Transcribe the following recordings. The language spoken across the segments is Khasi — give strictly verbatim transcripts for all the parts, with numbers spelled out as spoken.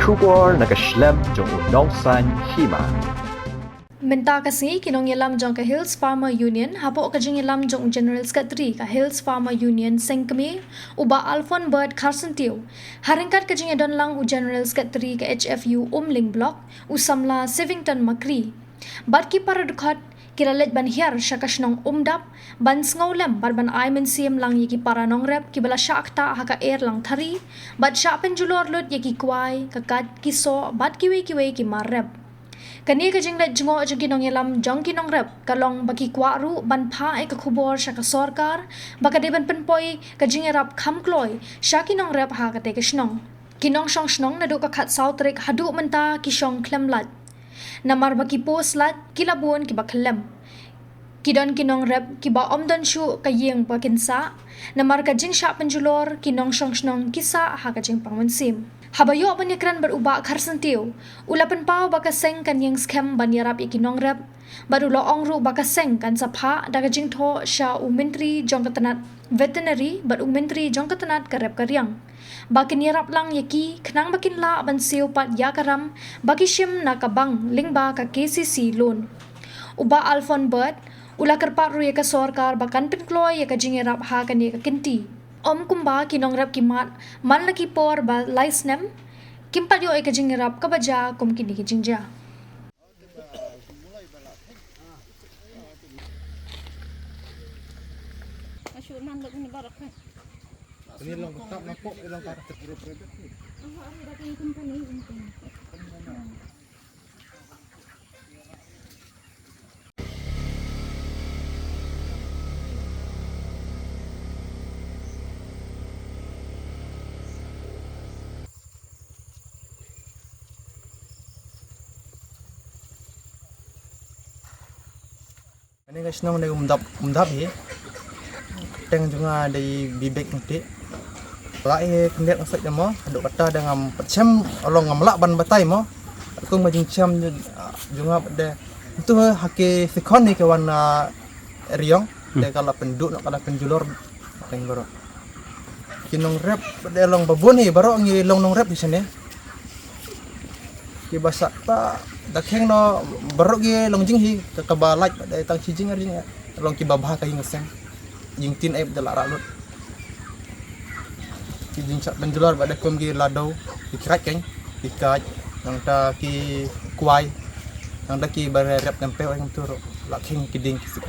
Khubor na ka shlem jong u nongsan hima. Mynta ka sngi ki nongïalam jong ka Hills Farmer Union hapoh ka jingïalam jong u General Secretary ka Hills Farmer Union Seng Kmie, u Bah Alfon Bird Kharsyntiew, ha ryngkat ka jingïadon lang u General Secretary ka H F U Umling Block, u Samla Sivington Makri, bad ki para dkhot, ki la leit ban hiar sha ka shnong Umdap, ban sngewlem bad ban ai mynsiem lang ïa ki para nongrep kiba la shah ktah ha ka er lang thari, bad shah pynjulor lut ïa ki kwai, ka kait, ki soh, bad kiwei kiwei ki mar rep. Kane ka jingleit jngoh jong ki nongïalam jong ki nongrep ka long ba ki kwah ruh ban phah ïa ka khubor sha ka sorkar ba ka dei ban pynpoi ka jingïarap kham kloi sha ki nongrep ha katei ka shnong. Ki nongshong shnong naduh ka khatsaw tarik haduh mynta ki shong khlem lait. Namar ba ki post lait ki la bun kiba khyllem. Ki don ki nongrep kiba ym don shuh ka ïing ba kin sah. Namar ka jingshah pynjulor ki nongshong shnong ki sah ha ka jingpang mynsiem. Haba ïoh ban ïakren bad u Bah Kharsyntiew, u la pynpaw ba ka seng kan ïeng skhem ban ïarap ïa ki nongrep. Bad u la ong ruh ba ka seng kan sa phah da ka jingthoh sha u Myntri jong ka tnat Veterinary bad u Myntri jong ka tnat ka rep ka riang, ba kin ïarap lang ïa ki khnang ba kin lah ban siew pat ïa ka ram ba ki shim na ka bank lyngba ka K C C loan. U Bah Alfon Bird u la kyrpad ruh ïa ka sorkar ba kan pynkloi ïa ka jingïarap ha kane ka kynti. Ym kumba ki nongrep ki mad man la ki por ba lai snem, kim pat ïoh ïa ka jingïarap kaba jia kum kine ki jingjia. Kane ka shnong dei Umdap, Umdap hi. Teng jong nga dei Bibek Ngti. Lah hi khyndiat nga sait mo, haduh kata da ngam pat shem, long ngam lah ban batai mo. Kum ka jingchem jong nga pat de. Ntu ha ki sikhon hi ki wan na Riong, de ka la pynduh noh, ka la pynjulor. Teng baroh. Ki nongrep de long babun hi, baroh ngi long nongrep hi shane. Kiba sah ta da kheng noh baroh ngi long jing hi, ka, kaba lait de tang shi jing ar jing. Long kiba bha ka ïing ka sem. Jingtien ep de la rah lut. Ki jingshah pynjulor ba de kum ki lado, ki kait keng, ki kait, nangta ki kwai, nangta kiba rep tempeh ong tu ruh, la kheng ki dieng ki suk.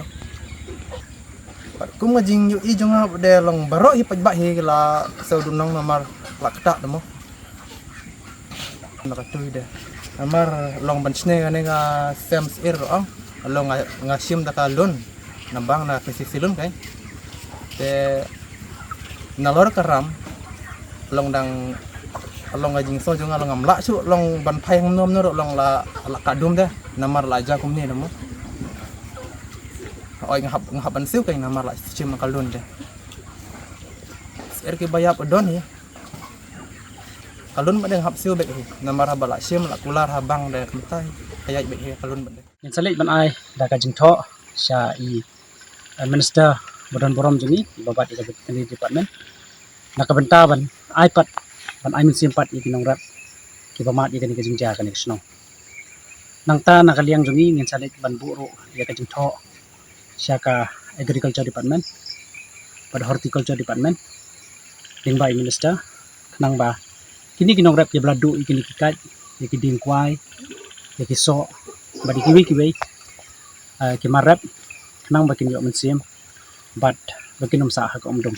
Bad kum ka jingïohi jong nga de long baroh hi paidbah hi la siew dum nong namar la ktah de mo. Na ka tui de. Namar long ban shne kane ka sem sir ong. Long nga, nga shim da ka loan. Na bank na K C C loan kai. Te nalor ka ram long dang long ka jingsngew jong nga long ngam lah shuh long ban phai hangno hangno ruh long la, la ka dum de. Namar la jia kumne de mo. Oi nga hap, nga hap ban siew kai namar la shim ka loan de. Sir kiba ïap don hi. Ka loan ba de nga hap siew beit hi. Namar haba la shim la kular ha bank de kumta hi. Ka ïaid beit hi ka loan ba de. Ngin sa leit ban ai da ka jingthoh sha i, eh, Minister ba don burom jong ngi, i ba bat ïa ka Veterinary Department. Na ka bynta ban ai pat, ban ai mynsiem pat ïa ki nongrep kiba mad ïa kane ka jingjia kane ka shnong. Nangta na ka liang jong ngi ngin sa leit ban buh ruh ïa ka jingthoh sha ka Agriculture Department bad Horticulture Department lyngba i Minister, khnang ba kine ki nongrep kiba la duh ïa kine ki kait, ïa ki dieng kwai, ïa ki soh bad ïa kiwei kiwei, eh, ki mar rep, khnang ba kin ïoh mynsiem bad ba kin ym sah ha ka umdum.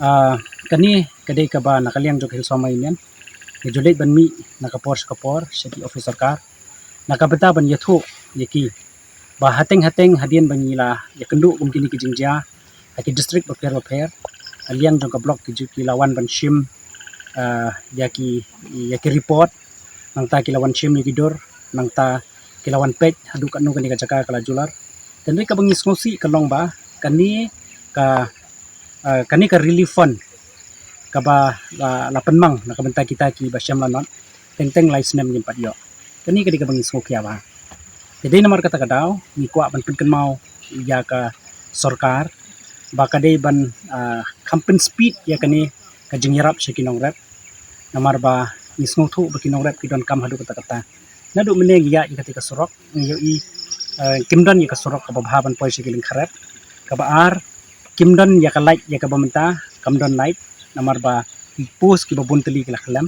Ah, kane ka dei kaba na ka liang jong ka Hills Farmer Union ngi ju leit ban mih na ka por sha ka por sha ki office sorkar na ka bynta ban ïathuh ïa ki ba hateng hateng hadien ba ngi la ïakynduh kum kine ki jingjia ha ki district bapher bapher, ha liang jong ka block ki ju, ki la wan ban shim, ah, ïa ki, ïa ki report, nangta ki la wan shim ïa ki dur, nangta ki la wan peit haduh katno kane ka jaka ka la jular. Te hynrei kaba ngi sngewsih ka long ba kane ka, ah, kane ka relief fund kaba la, la pynmang na ka bynta kita kiba shem lanot, teng teng lai snem ngim pat ïoh. Kane ka dei kaba ngi sngewkhia bha. Te dei namar kata ka daw ngi kwah ban pynkynmaw ïa ka sorkar ba ka dei ban, ah, kham pynspeed ïa kane ka jingïarap sha ki nongrep. Namar ba Ngi sngewthuh ba ki nongrep ki donkam haduh katta katta. Naduh mynne ngi ïaid ïa kata ka surok, ngi ïohi, eh, kim don ïa ka surok kaba bha ban poi sha ki lyngkha rep. Kaba ar, kim don ïa ka light ïa kaba mynta, kam don light, namar ba ki post kiba bun tylli ki la khlem.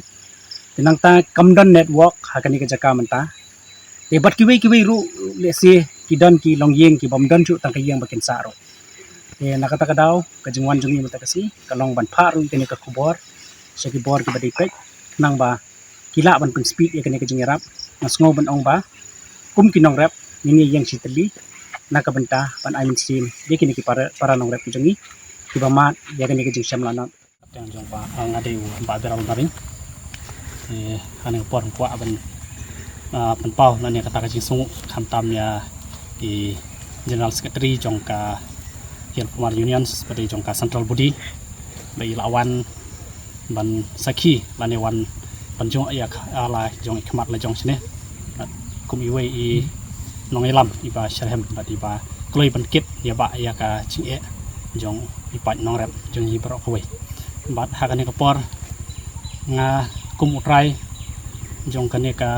Te nangta kam don network ha kane ka jaka mynta. Te bad kiwei kiwei ruh, lehse ki don ki longïing ki bym don shuh tang ka ïing ba kin sah ruh. Te na kata ka daw, ka jingwan jong ngi mynta ka sngi ka long ban phah ruh ïa kane ka khubor sha ki bor kiba dei peit, khnang ba ki lah ban pynspeed ïa kane ka jingïarap. Nga sngew ban ong ba kum ki nongrep ngin ïeng shi tylli na ka bynta ban ai mynsiem ïa kine ki para, para nongrep ki jong ngi kiba mad ïa kane ka jingshem lanot. Kyrteng jong ba, ah, nga dei u Bah Beral Maring. Eh, ha kane ka por nga kwah ban, ah, pynpaw lane kata ka jingsngew khamtam ïa i General Secretary jong ka Hill Farmer Union, ba dei jong ka Central Body, ba i la wan ban sakhi lane wan ban jngoh ïa ka, ah, la jong i khmat la jong shane. Bad kum iwei i nongïalam iba syrhem bad iba kloi ban kit ïa ba ïa ka jingeh jong i paid nongrep jong i baroh kawei. Bad ha kane ka por nga kum u trai jong kane ka,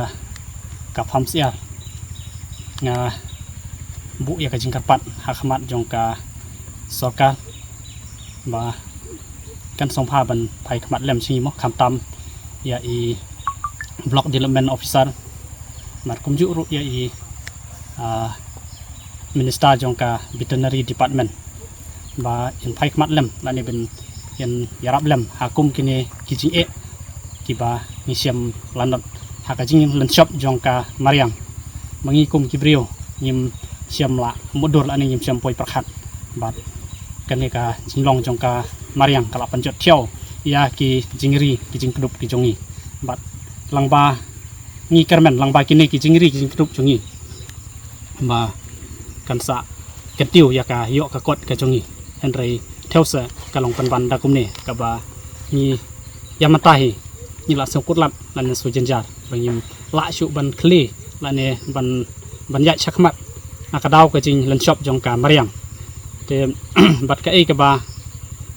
ka farm syiar, nga buh ïa ka jingkyrpad ha khmat jong ka sorkar ba kan sngewbha ban phai khmat lem sha ngi mo, khamtam ïa i Block Development Officer, bad kumjuh ruh ïa i, ah, Minister jong ka Veterinary Department, ba in phai khmat lem lane ban in ïarap lem ha kum kine ki jingeh kiba ngi shem lanot ha ka jinglynshop jong ka mariang. Ba ngi kum ki briew ngim shem lah mutdur lane ngim shem poi pyrkhat. Bad kane ka jinglong jong ka mariang ka la pynjot thiaw ïa ki jingri ki jingkdup ki jong ngi. Bad lang ba ngi kyrmen lang ba kine ki jingri ki jingkdup jong ngi ba kan sa kyntiew ïa ka ïoh ka kot ka jong ngi. Hynrei thew sa ka long pynban da kumne kaba ngi ïa mynta hi ngi la sngewkut lad lane sngewjynjar ba ngim lah shuh ban khlieh lane ban, ban ïaid shakhmat na ka daw ka jinglynshop jong ka mariang. Te bad kaei kaba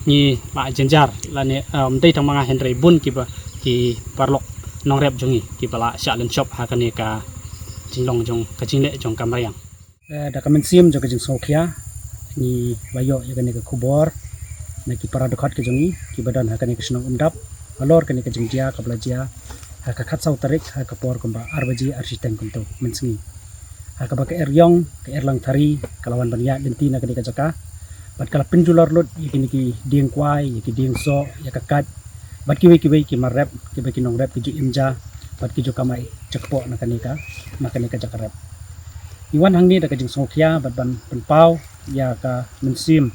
ngi la jynjar lane, um, dei tang ma nga hynrei bun kiba ki paralok nongrep jong ngi kiba la shah lynshop ha kane ka jinglong jong ka jingleh jong ka mariang. Eh, da ka mynsiem jong ka jingsngewkhia ngi la ïoh ïa kane ka khubor na ki para dkhot ka jong ngi kiba don ha kane ka shnong Umdap halor kane ka jingjia kaba la jia ha ka khatsaw tarik ha ka por kumba ar baje ar shiteng kumto mynsngi. Ha kaba ka er ïong, ka er langthari ka la wan ban ïaid lynti na kane ka jaka bad ka la pynjulor lut ïa kine ki dieng kwai, ïa ki dieng soh, ïa ka kait bad kiwei kiwei ki mar rep kiba ki nongrep ki ju im ja bad ki ju kamai jakpoh na kane ka, na kane ka jaka rep. Ngi wan hangne da ka jingsngewkhia bad ban pynpaw ïa ka mynsiem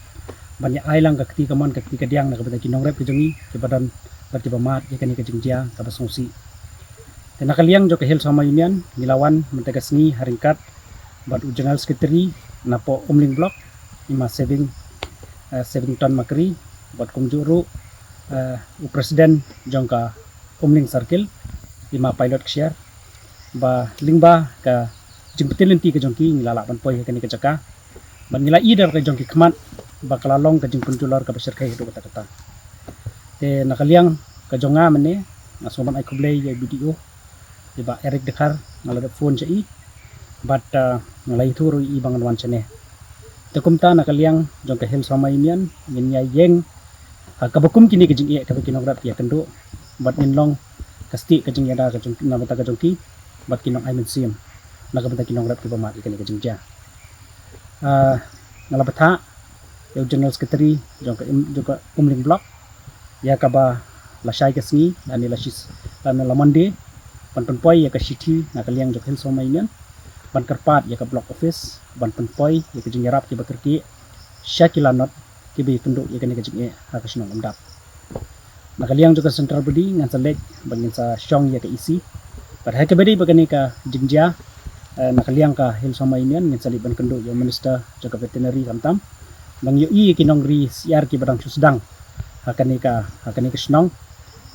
ban ïa ai lang ka kti kamon ka kti kadiang na ka bynta ki nongrep ki jong ngi kiba don bad kiba mad ïa kane ka jingjia kaba sngewsih. Te na ka liang jong ka Hill Farmer Union ngi la wan mynta ka sngi ha ryngkat bad u General Secretary napoh Umling Block, i ma Saving, eh, Savington Makri, bad kumjuh ruh, eh, u President jong ka Umling Circle, i ma Pilot Kshiar, ba lyngba ka jingpyntip lynti ka jong ki ngi la lah ban poi ha kane ka jaka. Bad ngi la i da ka jong ki khmat ba ka la long ka jingpynjulor kaba shyrkhei haduh katta katta. Te na ka liang ka jong nga mynne nga sngewbha ban ai khublei ïa i B D O, i Bah Eric Dkhar, nga la dep phone sha i bad, ah, nga la ïathuh ruh ïa i ba ngan wan shane. Te kumta na ka liang jong ka Hill Farmer Union ngin ïa ïeng ha kaba kum kine ki jingeh kaba ki nongrep ki ïa kynduh bad ngin long ka stieh ka jingïada ka jong, na bynta ka jong ki bad ki nong ai mynsiem na ka bynta ki nongrep kiba mad ïa kane ka jingjia. Ah, nga la bthah ïa u General Secretary jong ka im, jong ka Umling Block ïa kaba la shai ka sngi lane la shis, lane la Monday ban pynpoi ïa ka shithi na ka liang jong ka Hill Farmer Union ban kyrpad ïa ka Block Office ban pynpoi ïa ka jingïarap kiba kyrkieh sha ki lanot kiba ïa kynduh ïa kane ka jingeh ha ka shnong Umdap. Na ka liang jong ka Central Body ngan sa leit ba ngin sa shong ïa ka E C. Bad ha kaba dei ba kane ka jingjia, eh, na ka liang ka Hill Farmer Union ngin sa leit ban kynduh ïa u Minister jong ka Veterinary khamtam ba ngi ïohi ïa ki nongri syiar kiba dang shu sdang ha kane ka, ha kane ka shnong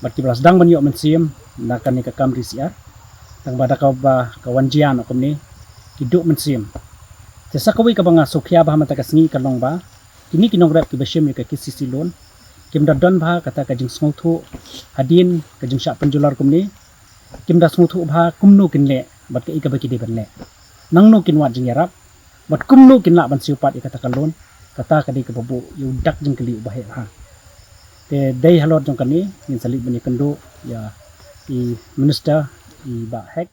bad kiba la sdang ban ïoh mynsiem na kane ka kam ri syiar. Tang ba da kaba ka wan jia noh kumne ki duh mynsiem. Te sa kawei kaba nga sngewkhia bha mynta ka sngi ka long ba kine ki nongrep kiba shim ïa ka K C C loan kim da don bha kata ka jingsngewthuh hadien ka jingshah pynjulor kumne kim da sngewthuh bha kumno kin leh bad kaei kaba ki dei ban leh, nangno kin wad jingïarap bad kumno kin lah ban siew pat ïa kata ka loan. Kata ka dei kaba buh ïa u dak jingkylli uba heh bha. Te dei halor jong kane ngin sa leit ban ïakynduh ïa i minister, i Bah Hek.